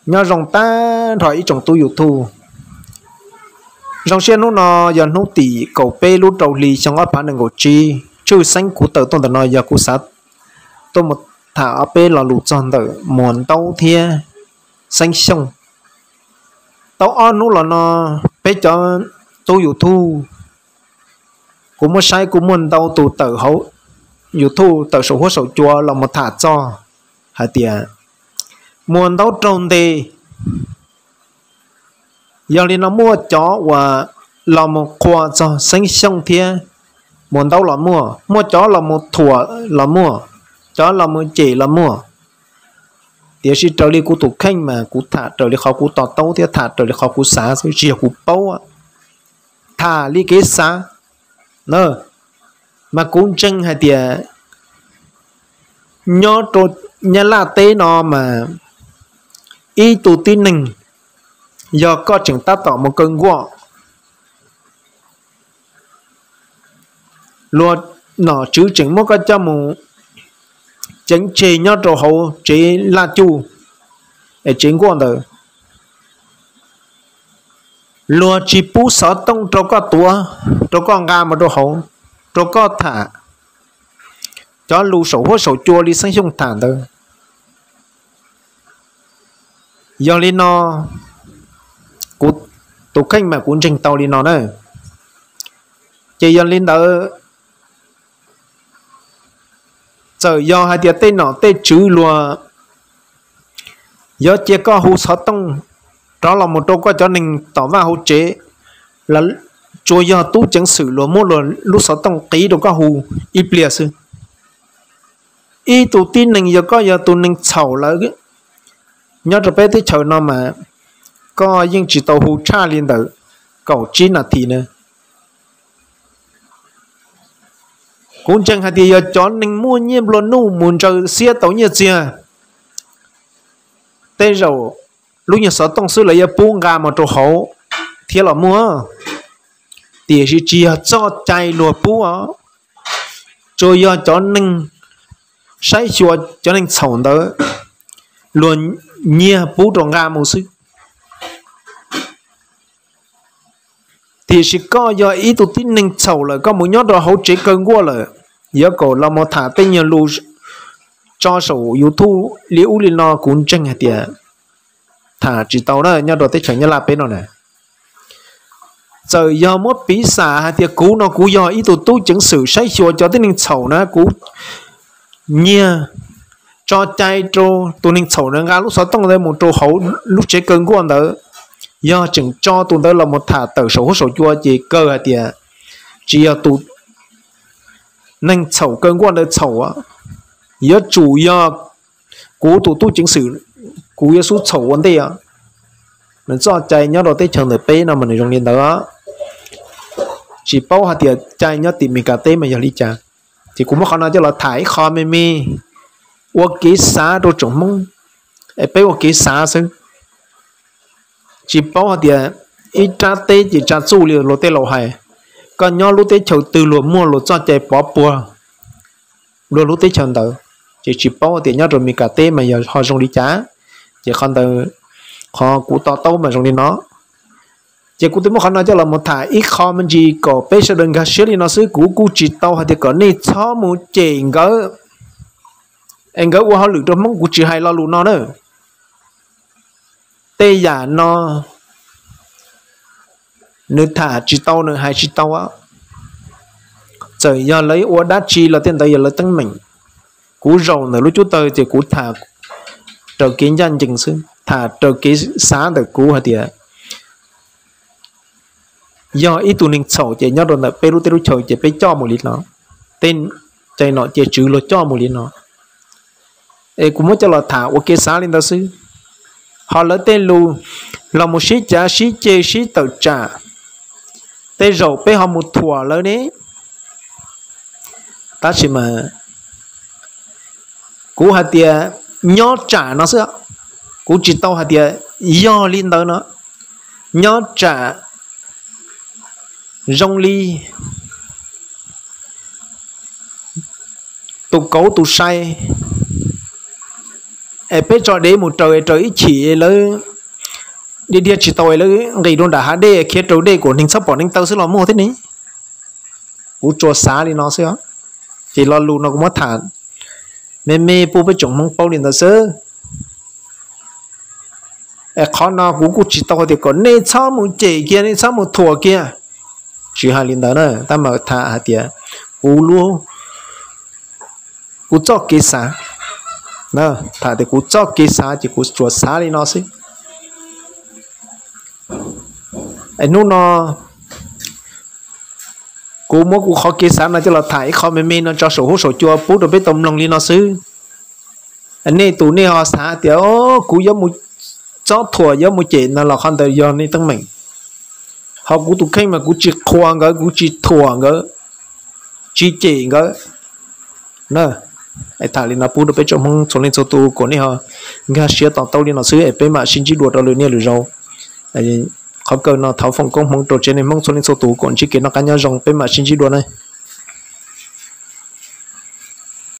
Nyob zoo tag nrho ib tsoom tub YouTube. Zoo siab hnub no yog hnub tim kaum peb lub rau hli xyoo ob phav nees nkaum tsib. Tshwj xeeb kuv tawm tuaj ntawm no yog kuv xav tuaj mus tham ob peb lo lus txog ntawm Muas Ntaub thiab Xeeb Xyooj. Tau ob hnub los no peb cov tub YouTube, kuv muab saib kuj muaj ntau tus tawm hauv YouTube tawm saum huab saum cua los mus tham txog hais tias Muas Ntaub raug ntes. Yog li no muaj cov uas los mus qhuas txog Xeeb Xyooj thiab Muas Ntaub los muaj, muaj cov los mus thuam los muaj, cov los mus cem los muaj. Tiam sis raws li kuv tus kheej mas kuv tham raws li qhov kuv to taub thiab tham raws li qhov kuv xav xwb, tsis yog kuv paub. Tham li kev xav na, mas kuv ntseeg hais tias nyob rau Nyab Laj teb no mas ib tug tib neeg yog koj tseem tab tom mus kaw nkuaj, luag nom tswv tseem muab koj coj mus ceev tseg nyob rau hauv tsev laj cuj es tsev nkuaj ntawd, luag tsis pub xov tooj rau koj tuav, rau koj nqa mus rau hauv, rau koj tham cov lus saum huab saum cua li Xeeb Xyooj tham ntawd. Yog li no, kuv tus kheej mas kuv ntseeg tau li no na. Ces yog li ntawd, txawm yog hais tias tej nom tej tswv luag yuav cia koj hu xov tooj rov los mus rau koj cov neeg tom vaj hauv tsev, tsuas yog tub ceev xwm luag muab luag lub xov tooj qiv rau koj hu ib pliag xwb. Ib tug tib neeg yog koj yog tus neeg txhaum lawm nyob rau peb teb chaws no mas koj yeej tsis tau hu tshaj li ntawm kaum tsib nas this na. Kuv ntseeg hais tias yog cov neeg muaj nyiaj nplua nuj mus ntsaws xiab tau nyiaj txiag, tej zaum lub nyuag xov tooj xwb lawv yuav pub nqa mus rau hauv thiab los muaj, tiam sis tsis yog txoj cai luag pub os. Tsuas yog cov neeg saib xyuas cov neeg txhaum ntawd luag nyiag pub rau nqa mus xwb. Tiam sis koj yog ib tug tib neeg txhaum lawm, koj mus nyob rau hauv tsev kaw nkuaj lawm, yuav kom los mus tham tej nyuag lus tso saum YouTube li ub li no, kuv ntseeg hais tias tham tsis tau na nyob rau teb chaws Nyab Laj peb no na. Txawm yog muab piv xam hais tias kuv no kuv yog ib tug tub ceev xwm saib xyuas cov tib neeg txhaum na, kuv nyiag tso cai rau tus neeg txhaum na nqa lub xov tooj ntawd mus rau hauv lub tsev kaw nkuaj ntawd, yog tseem tso tus ntawd los mus tham tawm saum huab saum cua ces kawg hais tias tsis yog tus neeg txhaum kaw nkuaj ntawd txhaum, yuav tsum yog kuv tus tub ceev xwm, kuv yuav xub txhaum ua ntej. Nws txoj cai nyob rau teb chaws ntawm peb no mas nws zoo li ntawd. Tsis paub hais tias cai nyob tim Meskas teb mas yog li cas, ces kuv muab qhov no coj los tham ib qho me me ua kev xav rau tsoom Hmoob, es peb ua kev xav xwb. Tsis paub hais tias ib rab teb ces tsa txuj li luag tej laus hais, koj nyob lub teb chaws twg luag muaj luag txoj cai pov puag luag lub teb chaws ntawd, ces tsis paub tias nyob rau Meskas teb mas yog ho zoo li cas. Ces qhov ntawd, qhov kuv to taub mas zoo li no. Ces kuv twb muab qhov no coj los mus tham ib qho me ntsis kom peb sawv daws nkag siab li no xwb, kuv kuj tsis tau hais tias kom nej txhob mus cem nkawd es nkawd ua hauj lwm rau Hmoob, kuv tsis hais lo lus no na. Tej yam no nws tham tsis tau, nws hais tsis tau. Txawm yog lawv ua dab tsi los tej ntawd yog lawv teeb meem. Kuv zaum ntawm lub cub tawg ces kuv tham raws kev ncaj ncees xwb, tham raws kev xav ntawm kuv hais tias yog ib tug neeg txhaum ces nyob rau ntawm peb lub teb lub chaw ces peb coj mus li no, tej cai nom cai tswv luag coj mus li no. Es kuv muab coj los tham ua kev xav li ntawd xwb. Ho lawv tej lus los mus sib cav sib ceg sib tawm tsam, tej zaum peb ho mus thuam lawv ne. Tab sis mas kuv hais tias nyob tsam no xwb, kuv tsis tau hais tias yog li ntawd no. Nyob tsam zoo li tus kauv tus sai Es peb tso dev mus raws raws ib chim lawv dhia dhia tsis tau lawv nqis rau nram hav dej khiav raws dej kom neeg txhob pom neeg taw xwb los muaj thiab ne. Kuv tsuas xav li no xwb. Ces lo lus no kuv muab tham me me pub peb tsoom Hmoob paub li ntawd xwb. Es qhov no kuv kuj tsis tau hais tias kom nej txhob mus cem kiag, nej txhob mus thuam kiag. Tsis hais li ntawd na, tab mas tham hais tias kuv lub, kuv txoj kev xav, tham tias kuv txoj kev xav ces kuv tsuas xav li no xwb. Es hnub no kuv muab kuv qhov kev xav no coj los tham ib qho me me no tso saum huab saum cua pub rau peb tau mloog li no xwb. Nej tus nej ho xav tias kuv yuav mus txob thuam yuav mus cem no los qhov ntawd yog nej teeb meem. Ho kuv tus kheej mas kuv tsis qhuas nkawd, kuv tsis thuam nkawd, tsis cem nkawd. Tham li no pub rau peb tsoom Hmoob txhua leej txhua tus kom nej ho nkag siab to taub li no xwb es peb mam sib ntsib dua rau lwm niaj lwm zaus. Qhov kawg no thov foom koob hmoov rau tsev neeg Hmoob txhua leej txhua tus kom ntsib kev noj qab nyob zoo, peb mam sib ntsib dua na.